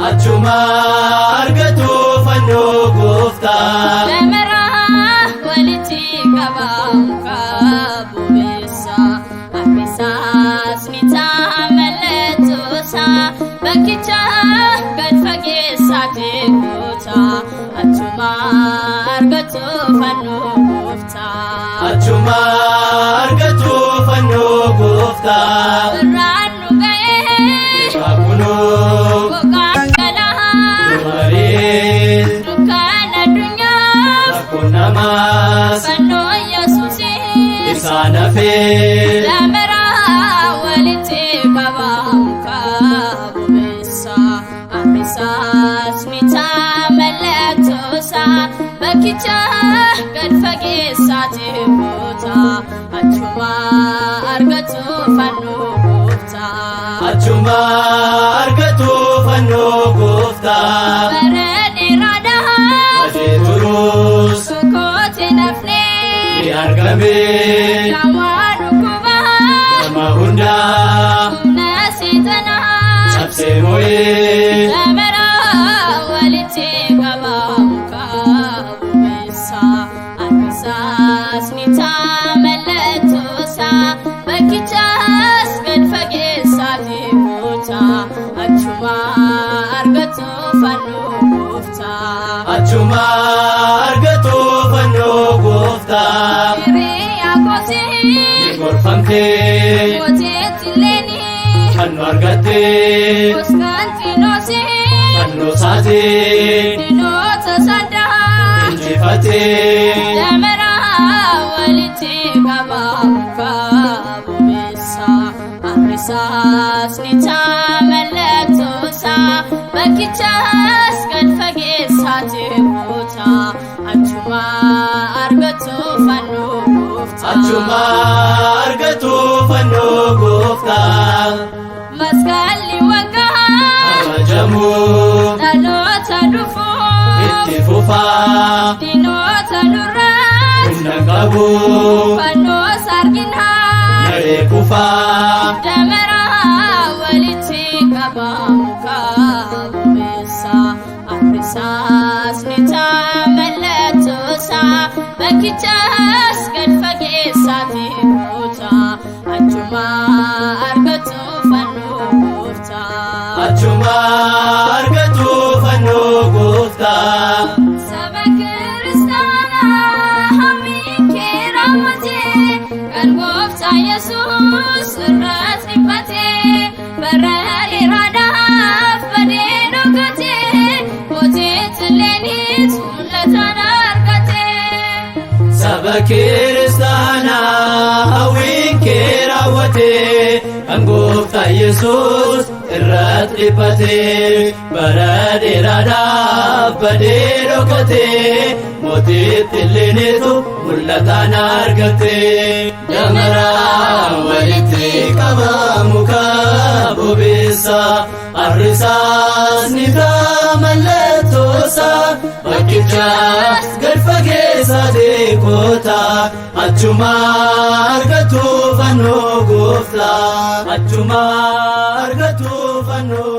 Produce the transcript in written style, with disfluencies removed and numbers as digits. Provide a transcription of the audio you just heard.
Achuma argatu fannoo gooftaa. Damaraa walitti qabaa muka bobeessa. Harrisaas ni ta'a mallattoosaa. Bakkicha gad fageessaati goota. Achuma argatu fannoo gooftaa. Achuma argatu fannoo gooftaa. Birraan nu ga'ee Waaqunoo gogaan galaa. dubaree Dukkaan addunyaaf rakkoon namaas fannoo Yesuusii. isaan hafee. Damaraa walitti qabaa muka bobeessa. Harrisaas ni ta'a mallattoosaa. Bakkicha gad fageessaati goota. Achuma argatu fannoo gooftaa. Achuma argatu fannoo gooftaa. Bara dheeraadhaaf Badee turus tokkotti nafnee. ni argame. Dawaa dhukkubaa Nama hundaa humna seexanaa. cabsee mo'ee. Damaraa walitti qabaa muka bobeessa. Harrisaas ni ta'a mallattoosaa. Bakkichaas gad fageessaati goota. Achuma argatu fannoo gooftaa. Achuma argatu fannoo gooftaa. Hiriyaa koosii Ni gorfamtee mootiitti leenii. fannoo argattee Konstaantiinoosii fannoo isaatiin diinota saddaa. injifatee. Damaraa walitti qabaa muka bobeessa. Harrisaas ni ta'a mallattoosaa. Bakkichaas gad fageessaati goota. Achuma argatu fannoo gooftaa. Achuma argatu fannoo gooftaa. Masqalli waggaa Kabajamuu dhaloota dhufuuf itti fufaa. diinota duraan Humna qabu fannoo sarginaa. naree kufaa. Damaraa walitti qabaa muka bobeessa. Harrisaas ni ta'a mallattoosaa. Bakkichaas gad fageessaati goota. Achuma argatu fannoo gooftaa. Achuma argatu fannoo gooftaa. Saba kiristaanaa hawwiin kee raawwatee kan gooftaa Yesuus irratti dhiphatee bara dheeraadhaaf badee dhokatee mootiitti leeniit mul'atan argatee. Saba kiristaanaa hawwiin kee raawwatee kan gooftaa Yesuus irratti dhiphatee bara dheeraadhaaf badee dhokatee mootiitti illeeneetu mul'ataan argatee. Damaraa walitti qabaa muka bobeessa harrisaas ni ta'a mallattoosaa bakkichaas gad fageessa deekota achuma argatu fannoo gooftaa achuma argatu fannoo.